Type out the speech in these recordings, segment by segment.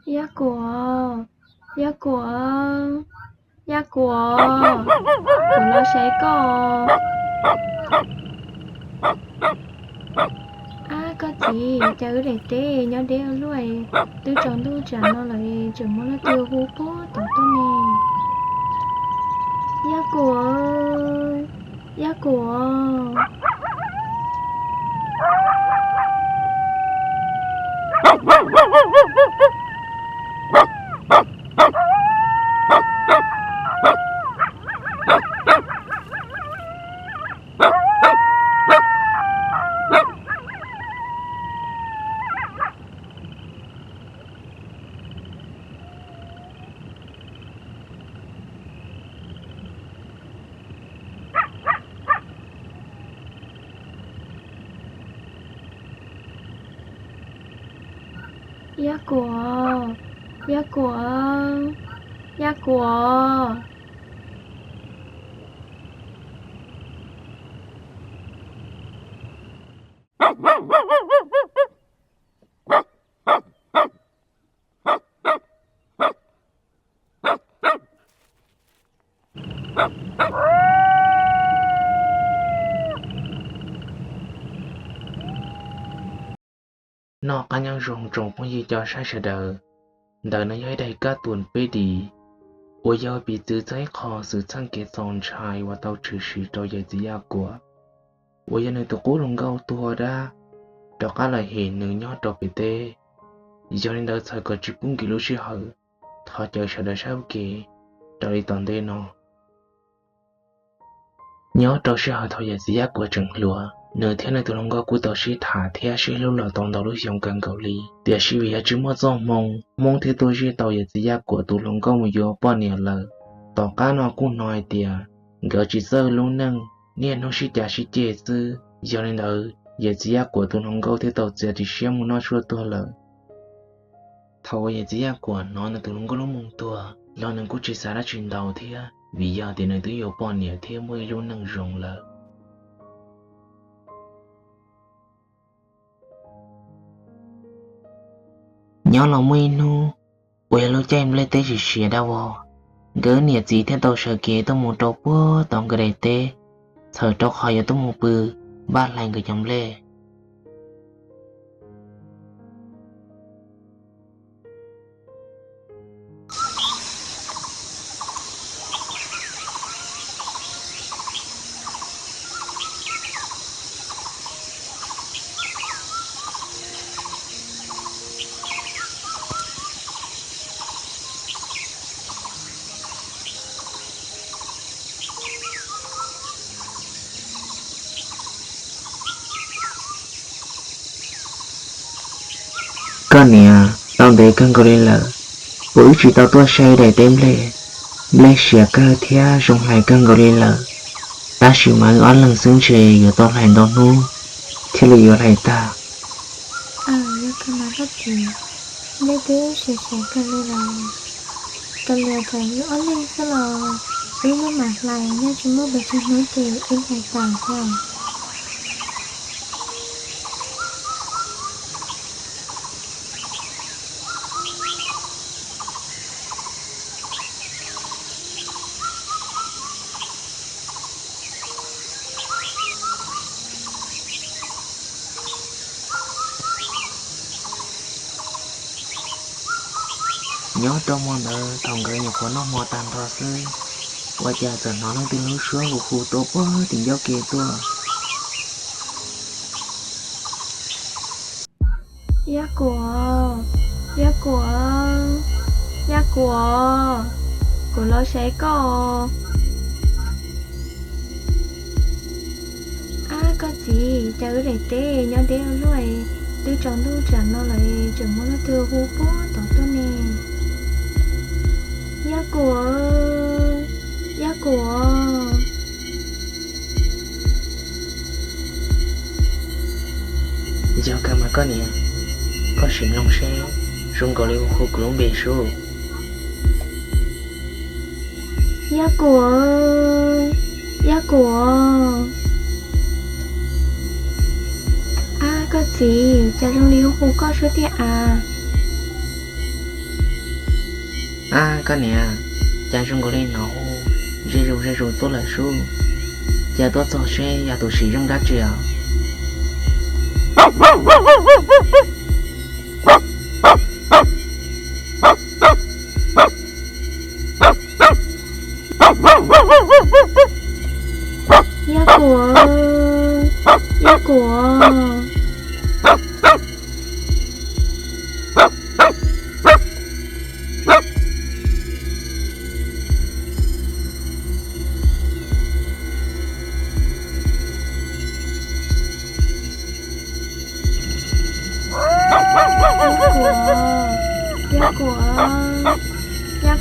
Yaj Kuam, Yaj Kuam, Yaj Kuam, kuv los saib koj. Ab, koj txiv, cas wb daim teb nyob deb ua luaj, twb tsaus ntuj tsam no lawm tseem muaj leej twg hu puag tod tuaj ne? Yaj Kuam, Yaj Kuam. Yaj Kuam, Yaj Kuam, Yaj Kuam. Noj qab nyob zoo tsoom phooj ywg cov saib sawv daws. Ntawm no yog ib daim kab tuam peb D uas yog piv txwv txog ib qho xwm txheej kev txaus ntshai uas tau tshwm sim rau yawm txiv Yaj Kuam, uas yog nws tus qub hluas nkauj tuag dab rov qab los hem nws nyob rau pem teb. Yog li ntawd txhawm kom tsis pub nkim lub sij hawm, thov caw sawv daws saib ua ke raws li tom ntej no. Nyob rau sij hawm thaum yawm txiv Yaj Kuam tseem hluas, nws thiab nws tus hluas nkauj kuj tau sib tham thiab sib hlub los tau ntau lub xyoo kawg nkaus li. Tiam sis vim yog tsis muaj txoj hmoo, Hmoob thiaj tuaj zij tau yawm txiv Yaj Kuam tus hluas nkauj mus yuav poj niam lawm. Tom qab no kuj hnov hais tias nkawd tsis txawj lub neej, niaj hnub sib cav sib ceg xwb. Yog li ntawd, yawm txiv Yaj Kuam tus hluas nkauj thiaj tau txiav txim siab mus noj tshuaj tuag lawm. Thaum uas yawm txiv Yaj Kuam hnov nws tus hluas nkauj lub moo tuag los nws kuj tsis xav dab tsi ntau thiab, vim yog tias nws twb yuav poj niam thiab muaj ib lub neej zoo lawm. Nyob los muaj ib hnub uas yog lub caij nplej teb siav siav dab vog, nkawd niam txiv thiaj tau sawv kev tuaj mus rau puag tom nkawd daim teb, txhawm rau qhov yuav tuaj mus pw npaj hlais nkawd cov nplej. Koj niam, tau ntev kawg nkaus li lawm, puas wb tsis tau tuaj saib daim teb nplej? Nplej siav kawg thiab zoo hlais kawg nkaus li lawm, tab sis mas wb ob leeg xwb ntshe yuav tau hlais ntau hnub thiaj li yuav hlais tag. Aws, yog kawg mas koj txiv, nplej twb siav siav kawg li lawm, kav liam thaum wb ob leeg xwb los wb muab mam hlais, yog tsis muaj pes tsawg hnub ces wb hlais tas thiab. Nyob rau hmo ntawd thaum nkawd nyuam qhuav noj hmo tag nrho xwb, ua cas txawm hnov leej twg lub suab hu hu tuaj puag tim ncauj ke tuaj. Yaj Kuam, Yaj Kuam, Yaj Kuam, kuv los saib koj. Ab, koj txiv, cas wb daim teb nyob deb ua luaj, twb tsaus ntuj tsam no lawm tseem muaj leej twg hu puag tod tuaj ne? Yaj Kuam, Yaj Kuam. Yog kawg mas koj niam, koj sim mloog seb, zoo nkaus li hu hu kuv lub npe sub. Yaj Kuam, Yaj Kuam. Ab, koj txiv, cas zoo li hu hu koj sub tiag av. Ab koj niam, cas zoo nkaus li hnov hu ze zus ze zus tuaj lawm sub. Cia tuaj txog seb yog tus sim zeej dab tsi os. Yaj Kuam, Yaj Kuam. Yaj Kuam, Yaj Kuam, Yaj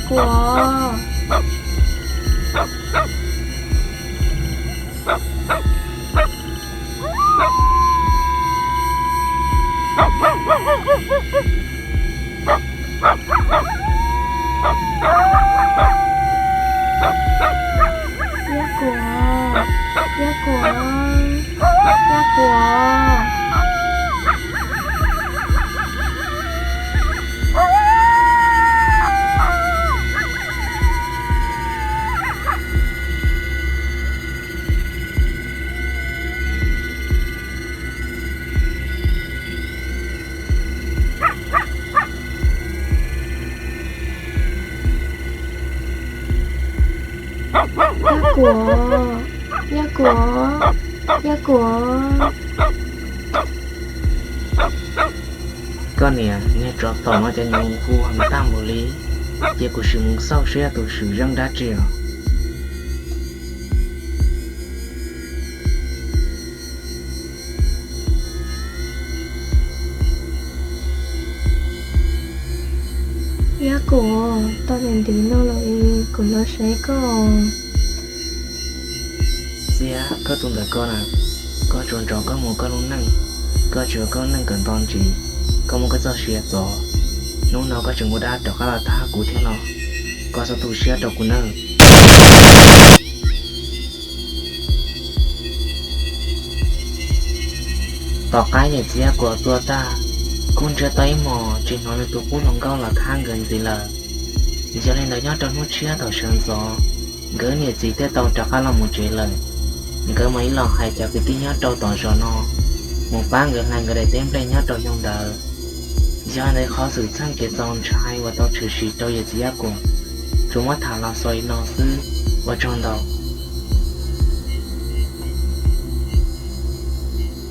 Kuam. Yaj Kuam, Yaj Kuam, Yaj Kuam. Yaj Kuam, Yaj Kuam, Yaj Kuam. Koj niam, niag tsov tom no cas nyoos hu heev tag npaum li, ces kuv sim mus xauj seb yog tus sim zeej dab tsi os. Yaj Kuam, tau ntev ntev no lawm es kuv los saib koj. Xiab, koj tus ntawm koj na, koj tsuas nrog koj mus koj lub neej, koj tsis ua koj neej kawm nto ntsis, koj muaj koj txoj sia txov. Hnub no koj tseem ua dab rov qab los thab kuv thiab los, koj txhob tu siab rau kuv nawb. Tom qab yawm txiv Yaj Kuam tuag tag, kuj ntsiab tau ib hmos tsis hnov nws tus qub hluas nkauj los thab nkawd ntxiv lawm. Yog li ntawd nyob rau hnub tshiab thaum sawv ntxov, nkawd niam txiv thiaj tau rov qab los mus tsev lawm. Nkawd mam li los hais cov kwv tij nyob rau tom zos no mus pab nkawd hlais nkawd daim teb nplej nyob rau xyoo ntawd. Yog li ntawd qhov xwm txheej kev txaus ntshai uas tau tshwm sim rau yawm txiv Yaj Kuam, tsuas muab tham los xaus li no xwb. Ua tsaug ntau.